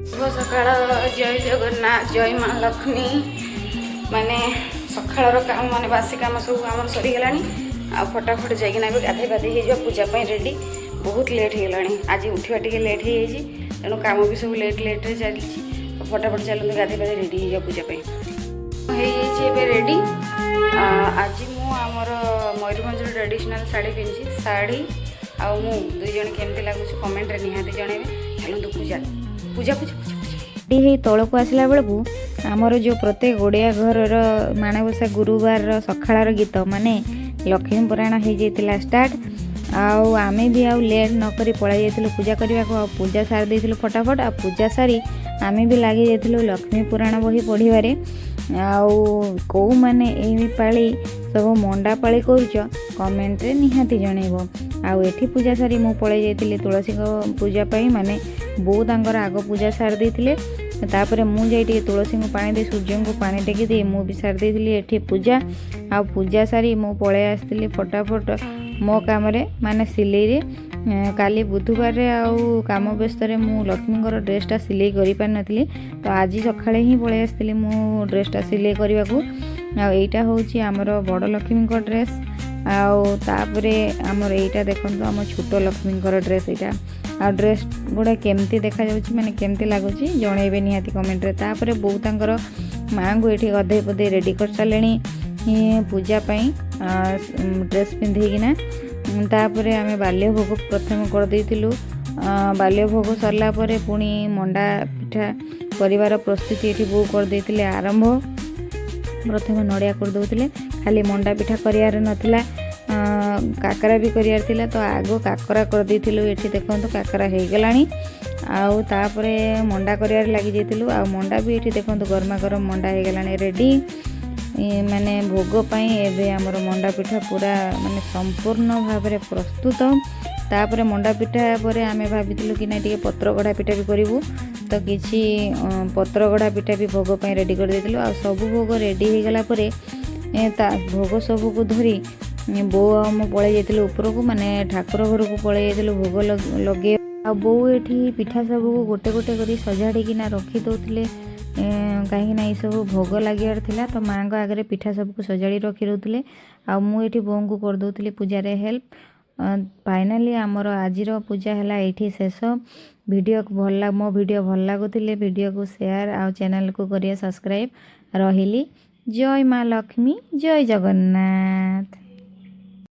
ଶୁଭ ସକାଳ, ଜୟ ଜଗନ୍ନାଥ, ଜୟ ମା ଲକ୍ଷ୍ମୀ। ମାନେ ସକାଳର କାମ, ମାନେ ବାସି କାମ ସବୁ ଆମର ସରିଗଲାଣି। ଆଉ ଫଟାଫଟ ଯାଇକିନା ଏବେ ଗାଧେଇ ପାଧେଇ ହେଇଯିବା, ପୂଜା ପାଇଁ ରେଡ଼ି। ବହୁତ ଲେଟ୍ ହେଇଗଲାଣି, ଆଜି ଉଠିବା ଟିକେ ଲେଟ୍ ହେଇଯାଇଛି, ତେଣୁ କାମ ବି ସବୁ ଲେଟ୍ ଲେଟ୍ରେ ଚାଲିଛି। ତ ଫଟାଫଟ ଚାଲନ୍ତୁ, ଗାଧେଇ ପାଧେଇ ରେଡ଼ି ହେଇଯିବା ପୂଜା ପାଇଁ। ହେଇଯାଇଛି ଏବେ ରେଡ଼ି। ଆଜି ମୁଁ ଆମର ମୟୂରଭଞ୍ଜର ଟ୍ରାଡ଼ିସନାଲ୍ ଶାଢ଼ୀ ପିନ୍ଧିଛି। ଶାଢ଼ୀ ଆଉ ମୁଁ ଦୁଇ ଜଣ କେମିତି ଲାଗୁଛି, କମେଣ୍ଟରେ ନିହାତି ଜଣାଇବେ। ଚାଲନ୍ତୁ, ପୂଜା ପୂଜା ପୂଜା ପୂଜା ପୂଜା। ରେଡ଼ି ହେଇ ତଳକୁ ଆସିଲା ବେଳକୁ ଆମର ଯେଉଁ ପ୍ରତ୍ୟେକ ଓଡ଼ିଆ ଘରର ମାଣବସା ଗୁରୁବାରର ସକାଳର ଗୀତ, ମାନେ ଲକ୍ଷ୍ମୀ ପୁରାଣ ହେଇଯାଇଥିଲା ଷ୍ଟାର୍ଟ। ଆଉ ଆମେ ବି ଆଉ ଲେଟ୍ ନକରି ପଳାଇ ଯାଇଥିଲୁ ପୂଜା କରିବାକୁ। ଆଉ ପୂଜା ସାରି ଦେଇଥିଲୁ ଫଟାଫଟ। ଆଉ ପୂଜା ସାରି ଆମେ ବି ଲାଗି ଯାଇଥିଲୁ ଲକ୍ଷ୍ମୀ ପୁରାଣ ବହି ପଢ଼ିବାରେ। ଆଉ କେଉଁମାନେ ଏଇ ପାଳି ସବୁ ମଣ୍ଡା ପାଳି କରୁଛ, କମେଣ୍ଟରେ ନିହାତି ଜଣେଇବ। ଆଉ ଏଠି ପୂଜା ସାରି ମୁଁ ପଳାଇ ଯାଇଥିଲି ତୁଳସୀଙ୍କ ପୂଜା ପାଇଁ। ମାନେ ବୋଉ ତାଙ୍କର ଆଗ ପୂଜା ସାରି ଦେଇଥିଲେ, ତାପରେ ମୁଁ ଯାଇ ଟିକେ ତୁଳସୀଙ୍କୁ ପାଣି ଦେଇ, ସୂର୍ଯ୍ୟଙ୍କୁ ପାଣି ଟେକି ଦେଇ ମୁଁ ବି ସାରି ଦେଇଥିଲି ଏଠି ପୂଜା। ଆଉ ପୂଜା ସାରି ମୁଁ ପଳାଇ ଆସିଥିଲି ଫଟାଫଟ ମୋ କାମରେ, ମାନେ ସିଲେଇରେ। କାଲି ବୁଧବାରରେ ଆଉ କାମ ବ୍ୟସ୍ତରେ ମୁଁ ଲକ୍ଷ୍ମୀଙ୍କର ଡ୍ରେସ୍ଟା ସିଲେଇ କରିପାରିନଥିଲି, ତ ଆଜି ସକାଳେ ହିଁ ପଳାଇ ଆସିଥିଲି ମୁଁ ଡ୍ରେସ୍ଟା ସିଲେଇ କରିବାକୁ। ଆଉ ଏଇଟା ହେଉଛି ଆମର ବଡ଼ ଲକ୍ଷ୍ମୀଙ୍କ ଡ୍ରେସ୍। ଆଉ ତାପରେ ଆମର ଏଇଟା ଦେଖନ୍ତୁ, ଆମ ଛୋଟ ଲକ୍ଷ୍ମୀଙ୍କର ଡ୍ରେସ୍ ଏଇଟା। ଆଉ ଡ୍ରେସ୍ ଗୁଡ଼ା କେମିତି ଦେଖାଯାଉଛି, ମାନେ କେମିତି ଲାଗୁଛି, ଜଣେଇବେ ନିହାତି କମେଣ୍ଟରେ। ତାପରେ ବୋଉ ତାଙ୍କର ମାଆଙ୍କୁ ଏଠି ଗଧେଇ ପଧେଇ ରେଡ଼ି କରିସାରିଲେଣି ପୂଜା ପାଇଁ ଡ୍ରେସ୍ ପିନ୍ଧେଇକିନା। ତାପରେ ଆମେ ବାଲ୍ୟ ଭୋଗ ପ୍ରଥମେ କରିଦେଇଥିଲୁ। ବାଲ୍ୟ ଭୋଗ ସରିଲା ପରେ ପୁଣି ମଣ୍ଡା ପିଠା କରିବାର ପ୍ରସ୍ତୁତି ଏଠି ବୋଉ କରିଦେଇଥିଲେ ଆରମ୍ଭ। ପ୍ରଥମେ ନଡ଼ିଆ କରିଦେଉଥିଲେ, ଖାଲି ମଣ୍ଡା ପିଠା କରିବାର ନଥିଲା, କାକରା ବି କରିବାର ଥିଲା। ତ ଆଗ କାକରା କରିଦେଇଥିଲୁ। ଏଠି ଦେଖନ୍ତୁ, କାକରା ହେଇଗଲାଣି। ଆଉ ତାପରେ ମଣ୍ଡା କରିବାରେ ଲାଗିଯାଇଥିଲୁ। ଆଉ ମଣ୍ଡା ବି ଏଠି ଦେଖନ୍ତୁ, ଗରମା ଗରମ ମଣ୍ଡା ହେଇଗଲାଣି ରେଡ଼ି ମାନେ ଭୋଗ ପାଇଁ। ଏବେ ଆମର ମଣ୍ଡା ପିଠା ପୁରା ମାନେ ସମ୍ପୂର୍ଣ୍ଣ ଭାବରେ ପ୍ରସ୍ତୁତ। ତାପରେ ମଣ୍ଡା ପିଠା ପରେ ଆମେ ଭାବିଥିଲୁ କି ନାଇଁ, ଟିକେ ପତ୍ରଗଢ଼ା ପିଠା ବି କରିବୁ। ତ କିଛି ପତ୍ରଗଢ଼ା ପିଠା ବି ଭୋଗ ପାଇଁ ରେଡ଼ି କରିଦେଇଥିଲୁ। ଆଉ ସବୁ ଭୋଗ ରେଡ଼ି ହେଇଗଲା ପରେ ତା ଭୋଗ ସବୁକୁ ଧରି ବୋଉ ଆଉ ମୁଁ ପଳେଇ ଯାଇଥିଲୁ ଉପରକୁ, ମାନେ ଠାକୁର ଘରକୁ ପଳେଇ ଯାଇଥିଲୁ ଭୋଗ ଲଗେଇ। ଆଉ ବୋଉ ଏଠି ପିଠା ସବୁକୁ ଗୋଟେ ଗୋଟେ କରି ସଜାଡ଼ିକିନା ରଖି ଦେଉଥିଲେ, କାହିଁକିନା ଏଇସବୁ ଭୋଗ ଲାଗିବାର ଥିଲା। ତ ମାଆଙ୍କ ଆଗରେ ପିଠା ସବୁକୁ ସଜାଡ଼ି ରଖି ଦେଉଥିଲେ ଆଉ ମୁଁ ଏଠି ବୋଉଙ୍କୁ କରିଦେଉଥିଲି ପୂଜାରେ ହେଲ୍ପ। ଫାଇନାଲି ଆମର ଆଜିର ପୂଜା ହେଲା ଏଇଠି ଶେଷ। ଭିଡ଼ିଓକୁ ଭଲ, ମୋ ଭିଡ଼ିଓ ଭଲ ଲାଗୁଥିଲେ ଭିଡ଼ିଓକୁ ସେୟାର ଆଉ ଚ୍ୟାନେଲକୁ କରିବା ସବସ୍କ୍ରାଇବ୍। ରହିଲି, ଜୟ ମା ଲକ୍ଷ୍ମୀ, ଜୟ ଜଗନ୍ନାଥ।